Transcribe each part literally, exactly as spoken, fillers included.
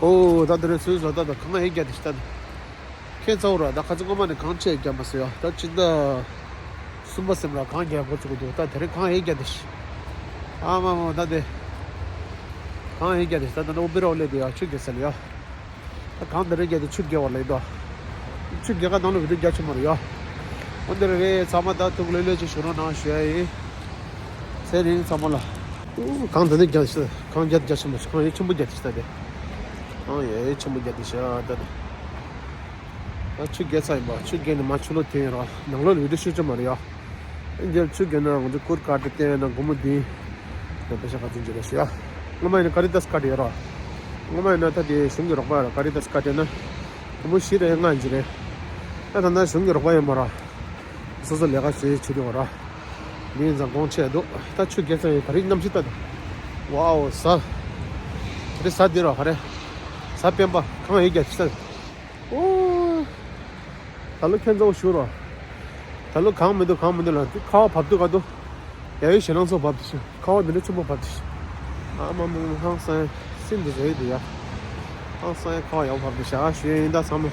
ཨོ་ད་དེ་རིང་སུས་བཟོ་ད་ད་གངས་ཡེ་རྒྱ་དེ་ཤི་ད་ད། ཁྱེད་ཚ་བོ་ར་ད་ཁ་ཚ་ངོ་མ་ནས་གངས་ཆེ་རྒྱ་མ་སོ་ཡ་ད་ཕྱི་ཟླ་གསུམ་པ་སེམས་ར་གངས་རྒྱ་འགོ་ཚུགས་འདུག་ད་དེ་རིང་གངས་ཡེ་རྒྱ་དེ་ཤི། ཨ་མ་མ་ད་དེ། གངས་ཡེ་རྒྱ་དེ་ཤི་ད་ད་ན་ཨོ་བི་ར་ཨོ་ལེ་དེ་ཡ་ཆུ་རྒྱ་ས་ལ་ཡ། ད་གངས་དེ་རིང་རྒྱ་དེ་ཆུ་རྒྱ་བ་ལ་ཡི་ད། ཆུ་རྒྱ་ག་ནང་ལ་བི་ཌིའོ་རྒྱ་ཆེ་མ་རེད་ཡ། འོ་འདི་རེད་ཚང་མ་ད་ཐུགས་ལྷོད་ལྷོད་ཅིག་བཞུགས་རོགས་གནང་ཞུ་ཡ་ཡིན། ཚེ་རིང་ཚང་མ་ལ། གངས་དེ་ནས་རྒྱ་ཆེ། གངས་རྒྱ་རྒྱ་ཆེན་པོ་ཞིག་གངས་ཡེ་ཆེན་པོ་རྒྱ་ཆེ་ཤི་ད་དེ། གངས་ཡེ་ཆེན་པོ་རྒྱ་དེ་ཤི་ད་དེ། ད་ཆུ་རྒྱ་ཚ་ཡིན་པ་ཆུ་རྒྱ་ནས་མ་ཆུ་ལོ་དེ་ཡིན་ར་ནང་ལོགས་ལ་བི་ཌིའོ་ཤུ་ཆ་མ་རེད་ཡ། འདིར་ཆུ་རྒྱ་ན་ང་ཚོ་གུར་དཀར་དེ་བསྟན་ན་སྒོར་མོ་བདུན། ཡང་པེ་ཤ་ག་ཚོད་འཇིག་ར་ཤི་ཡ། སྔོན་མ་ཡིན་ན་ཀ་རི་ཏཱས་ཀར་ཌི་ཡོད་ར། སྔོན་མ་ཡིན་ན་ད་དེ་གཞུང་གི་རོགས་པ་ཡོད་ར་ཀ་རི་ཏཱས་ཀར་ཌི་ཡོད་ན། སྒོར་མོ་བཞི་རེ་ལྔ་འཇིག་རེད། ད་ད་ལྟ་གཞུང་གི་རོགས་པ་ཡོད་མ་ར། སོ་སོ་ལས་ཀ་བྱེད་བྱེད་དུས་ར། མི་ཡིན་ཙང་གོང་ཆེ་འདུག་ད་ཆུ་རྒྱ་ཚ་ཡིན་ག་རེ་གནམ་གཤིས་ལྟ་དུས། ཝའོ་ཟ། ག་རེ་ཟ་འདི་ར་ག་རེ། ཟ་སྤེན་པ་གངས་ཡེ་རྒྱ་ཆེ་ལྟ་དུས། ཨོ། ད་ལོ་ཁྱེད་ཚོ་ཞུ་རོགས། ད་ལོ་གངས་མི་འདུག་གངས་མི་འདུག་ལ་འདི་ཁ་བ་བབས་འདུག་ག་འདུག་ཡ་ཡོད་ཞེ་ནང་ཚོ་བབས་འདུག་ཤི་ཁ་བ་འདི་འདྲ་ཆེན་པོ་བབས་འདུག་ཤི། ཨ་མ་མ་མ་ཧང་སང་སིན་འདི་བཟོ་ཡི་འདུག་ཡ། ཧང་སང་ཁ་བ་ཡག་བབས་འདུག་ཤི་ཨ་ཞུ་ཡ་ཡིན་ད་ཚང་མ།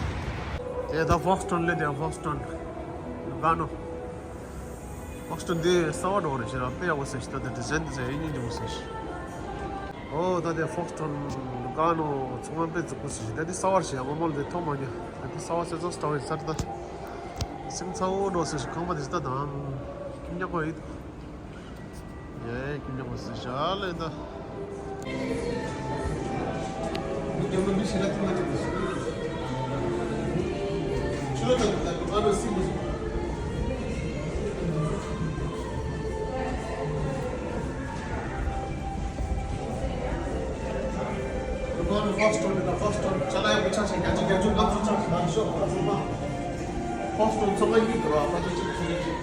དེ་ད་ཧྥོག་སི་ཊོན་ལེ་དེ་ཧྥོག་སི་ཊོན། ག་ནོ། ཧྥོག་སི་ཊོན་འདི་གསར་བ་འགྲོ་རེད་ཤི་ར་དཔེ་ཡག་པོ་ཟེར་ཤི་ད་དེ་ཌི་ཛའིན་འདི་ཟེར་ཡིན་སྙིང་རྗེ་པོ་ཟེར་ཤི། ཨོ་ད་དེ་ཧྥོག་སི་ཊོན་ལུ་ག་ནོ་ཚོང་ཁང་དཔེ་རྫིག་པོ་ཟེར་ཤི་ད་དེ་གསར་བ་ཞིག་ཡང་མ་མོལ་དེ་མཐོང་མ་མྱོང་ད་དེ་གསར་བ་ཟེར་ཚོ་སི་ཊོ་རི་ཟེར་ད། སེམས་ཚ་བོ་འགྲོ་ཟེར་ཤི་ཁང་པ་དེ་ཟེར་ད་དང་། ཁྱིམ་རྒྱག་གོ་ཡིན། ཡེ་ཁྱིམ་རྒྱག་གོ་ཟེར་ཤི་ཨ་ལེ་ད། ཧྥོག་སི་ཊོན་ཚོང་ཁང་གཉིས་འདུག་ར་ཕ་ཚོ་གཅིག་ཚོང་ཁང་གཅིག་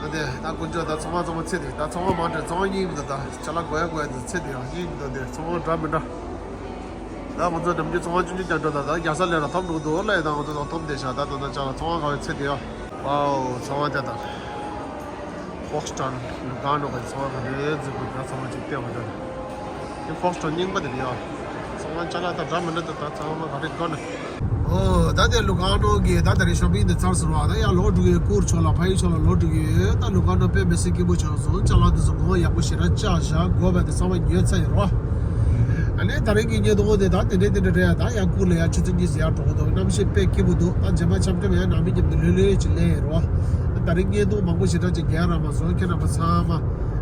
ཨ་དེ་ད་དཀོན་མཆོག་ད་ཚོང་ཁང་ཚང་མ་ཚེ་དེ་ད་ཚོང་ཁང་མང་དྲགས་ཚོང་ཁང་གཉིས་མི་འདུག་ད་ཅ་ལག་དགོས་ཡ་དགོས་ཡ་དེ་ཚེ་དེ་ཡང་གཉིས་མི་འདུག་དེ་ཚོང་ཁང་འདྲ་མི་འདྲ། ད་ང་ཚོ་ནམ་རྒྱུན་ཚོང་ཁང་ཆུང་ཆུང་རྐྱང་འགྲོ་ད་ད་རྒྱལ་ས་ལས་ར་ཐོབ་འགྲོ་འདུག་ལ་ཡ་ད་ང་ཚོ་ད་ཐོབ་བསྡད་ཤག་ད་ད་ད་ཅ་ལག་ཚོང་ཁང་ག་བའི་ཚེ་དེ་ཡང་ཝའོ་ཚོང་ཁང་དེ་ད་ཧྥོག་སི་ཊོན་ལུ་ག་ནོ་ག་ཚོང་ཁང་ག་རེ་འཛུགས་དགོས་ད་ཚང་མ་ཅིག་བལྟས་པ་ད་དེ་ཧྥོག་སི་ཊོན་རྙིང་པ་དེ་རེད་ཡ། ཚོང་ཁང་ཅ་ལག་ད་འདྲ་མི་འདྲ་ད་ད་ཚང་མ་ག་རེ་དགོས་ན། ཨོ་ད་དེ་ལུ་ག་ནོ་གི་ད་ད་རེ་ཤོ་པིང་དེ་ཚར་སོང་བ་ད་ཡར་ལོག་འགྲོ་གི་གུར་ཕྱོགས་ལ་ཕ་ཡུལ་ཕྱོགས་ལ་ལོག་འགྲོ་གི་ད་ལུ་ག་ནོ་དཔེ་མི་སྲིད་སྐྱིད་པོ་བྱུང་སོང་ཅ་ལག་དེ་ཚོ་གོང་ཡག་པོ་ཞེ་དྲག་བཅག་བཞག་དགོས་པ་དེ་ཚང་མ་ཉོས་ཚར་ཡིན་རོ། ཨ་ནི་ད་རིང་གི་བརྙན་ཐུང་དེ་ད་དེ་འདྲས་དེ་འདྲས་རེད་ད་ཡང་གུར་ལ་ཡང་ཆུ་ཚོད་གཉིས་ཙམ་ཡར་འགྲོ་གི་འདུག་གནམ་གཤིས་དཔེ་སྐྱིད་པོ་འདུག་ད་རྗེས་མ་འཆམ་འཆམ་ཡང་ནང་མི་མཉམ་དུ་ལྷོད་ལྷོད་ཅིག་ལེན་ཡིན་རོ། ད་རིང་བརྙན་ཐུང་མང་པོ་ཞེ་དྲག་ཅིག་རྒྱག་རག་མ་སོང་ཁྱེད་རྣམ་པ་ཚང་མ་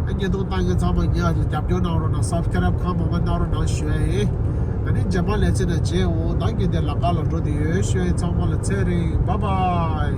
བརྙན་ཐུང་ལྟ་མཁན་ཚང་མ་ཉར་རྒྱབ་སྐྱོར་གནང་རོགས་གནང་སབ་སི་ཀ་རབ་གང་མང་མང་གནང་རོགས་གནང་ཞུ་ཡ་ཡིན། ཨ་ནི་རྗེས་མ་ལས་ཚེ་ན་མཇལ་འོང་ད་གི་དེ་ལ་ཀ་ལ་འགྲོ་དེ་ཡོད་ཞུ་ཡ་ཡིན་ཚང་མ་ལ་ཚེ་རིང་བཱའི་བཱའི།